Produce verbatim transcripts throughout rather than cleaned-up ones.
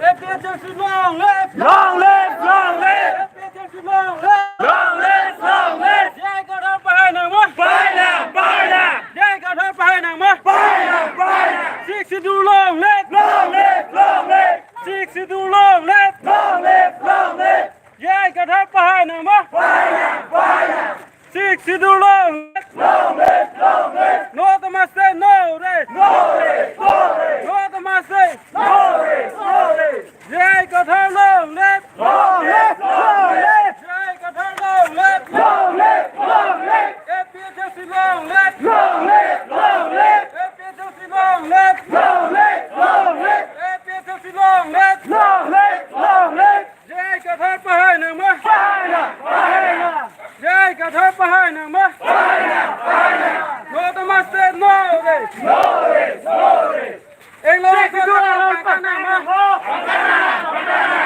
APHLC long live! Long live, long live! APHLC long live! Long live, long live! J I Kathar pahai nangma! Pahai nang, pahai nang! J I Kathar pahai nangma! Pahai nang, pahai nang! Sixth Schedule long live! Long live, long live! Sixth Schedule long live! Long live, long live! J I Kathar pahai nangma! Pahai nang, pahai nang! Sixth Schedule long live! Long live, long live! No Autonomous State, no rest! No rest, no rest! No Autonomous State! No rest, no rest! J I Kathar long live! Long live, long live! J I Kathar long live! Long live, long live! APHLC long live! Long live, long live! APHLC long live! Long live, long live! APHLC long live! Long live, long live! J I Kathar pahai nangma! Pahai nang, pahai nang! J I Kathar pahai nangma! Pahai nang, pahai nang! No Autonomous State, no rest! No rest, no rest! Sixth Schedule aron pangtang nangma!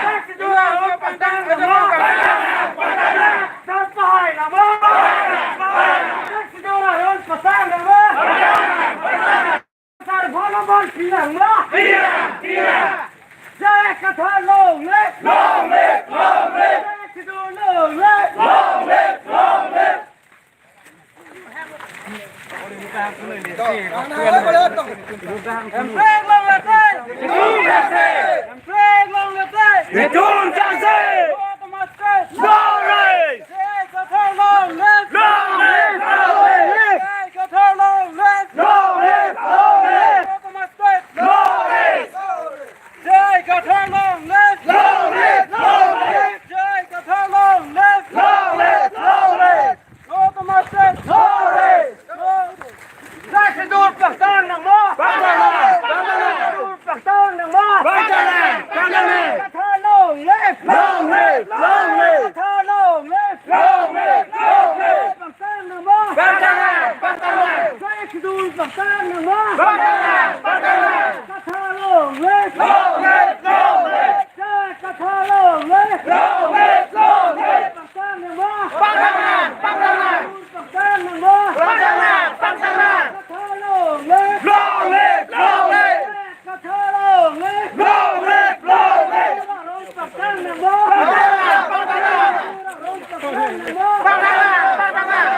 Sixth Schedule aron pangtang nangma! Kathar pahai nangma! Sixth Schedule aron pangtang nangma! Sarbonobon pinangma! Pinang! Pinang! J I Kathar long live! Long live! Long live! Sixth Schedule long live! Long live! Long live! Hemprek long live! Hemprek long live! Nelitum changse! Autonomous State! No rest! J I Kathar long live! Long live! Long live! J I Kathar long live! Long live! Long live! Autonomous State! No rest! J I Kathar long live! Long live! Long live! J I Kathar long live! Long live! Long live! No Autonomous State! No rest! No rest! Sixth Schedule pangtang nangma! Pangtang nang! Pangtang nang! Sixth Schedule pangtang nangma! Pangtang nang! Pangtang nang! Kathar long live! Long live! Long live! Kathar long live! Long live! Long live! Pangtang nangma! Pangtang nang! Pangtang nang! Sixth Schedule pangtang nangma! Pangtang nang! Pangtang nang! Kathar long live! Long live! Long live! J I Kathar long live! Long live! Long live! Pangtang nangma! Pangtang nang! Pangtang nang! Pangtang nangma! Pangtang nang! Pangtang nang! Kathar long live! Long live! Long live! Kathar long live! Long live! Long live! Pangtang nangma! Pangtang nang! Pangtang nang! Pangtang nang! Pangtang nang! Pangtang nang!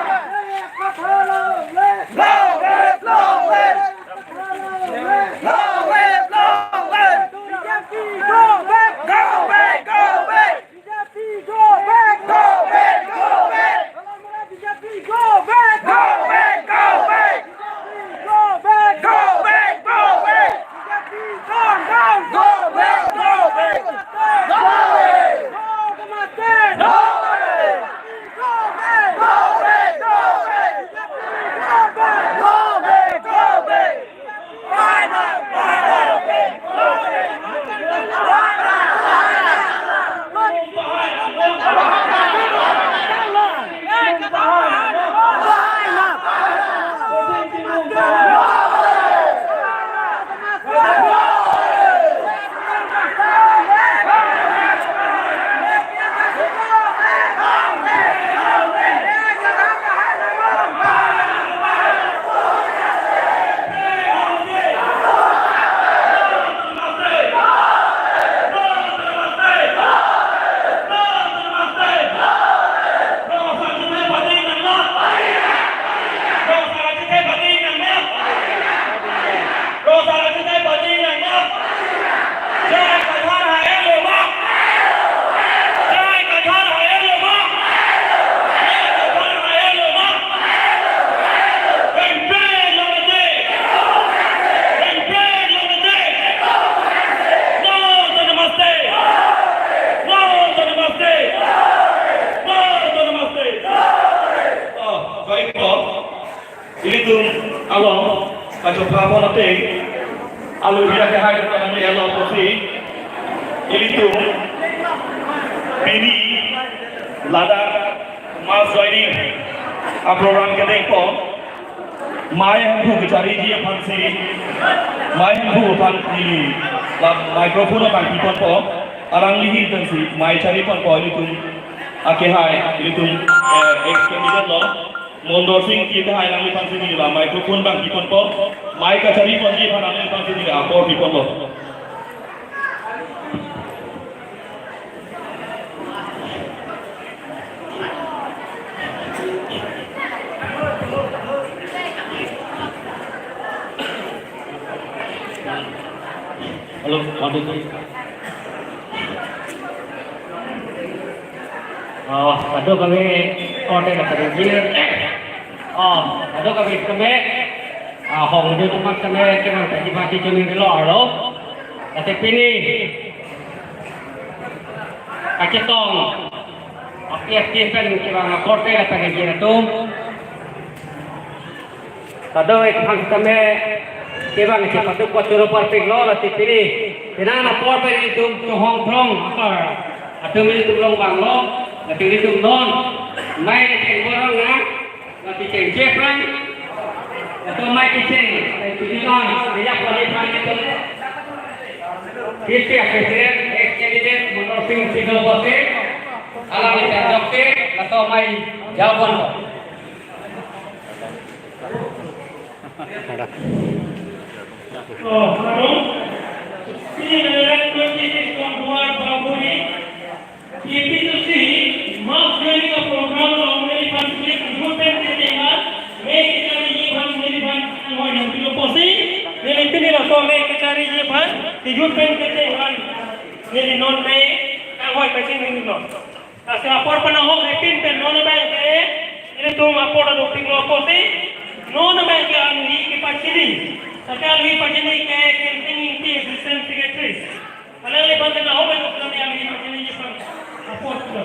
Kathar long live! Long live! Long live! Kathar long live! Long live! Long live! BJP go back! Go back! Go back! BJP go back! Go back! Go back! Alam Mara BJP go back! Go back! Go back! BJP go back! Go back! Go back! BJP gone down! Go back! Go back! No way! No Autonomous State! No way! BJP go back! Go back! Go back! BJP go back! Go back! Go back! Baik po. Ilitum along kachopha pon ateng, alu biak kehai kami along pusi ilitum pini ladak mass joining A program kedengpo, mei hemphu kechariji aphansi, mei hemphu aphan neli la microphone abang piponpo, alangli ahin pensi mei chariponpo ilitum akehai, ilitum, eh, ex candidate lo, Mondor Sing Ingti akehai, alangliphansi neli la microphone abang piponpo, mei kachariponji aphan alangliphansi neli apor piponpo. Hello, audible. Oh, kado kami order na pada jir. Oh, kado kami kami. Ah, hong itu cuma kami cuma tadi mati cumi dulu alo. Tapi pini kacetong. Api api pen cuma korte la pada jir tu. Kado-ik aphan tame kevang si patuk kuat choro parpik lo, lasi pini penang apor pen ilitum chonghong phrong apar atum ilitum long vanglo, lasi ilitum non mei kecheng borong na, lasi cheng chephrang, laso mei kecheng, lasi pini non diyak wali phan ilitum P P F president, ex candidate Mondor Sing Ingti apotsi, alangli pen dokte, laso mei jabon lo. Oh, hello. Pini tanggal twenty-six Februari dua ribu dua puluh, P P T C mass joining a program along neliphan youth pen ketengan, mei kechariji aphan neliphan anghoi nangpilo apotsi, neli pini laso mei kechariji aphan youth pen ketengan, neli non mei anghoi pachini neli non. Lasi apor pen ahok hepin pen non abang ke, ilitum apor adopting lo apotsi, non abang ke alangli kepachini. Lasi alangli pachini ke Kensing Ingti, Assistant Secretary. Alangliphan ke ahok pen kami alangli pachini aphan apor lo.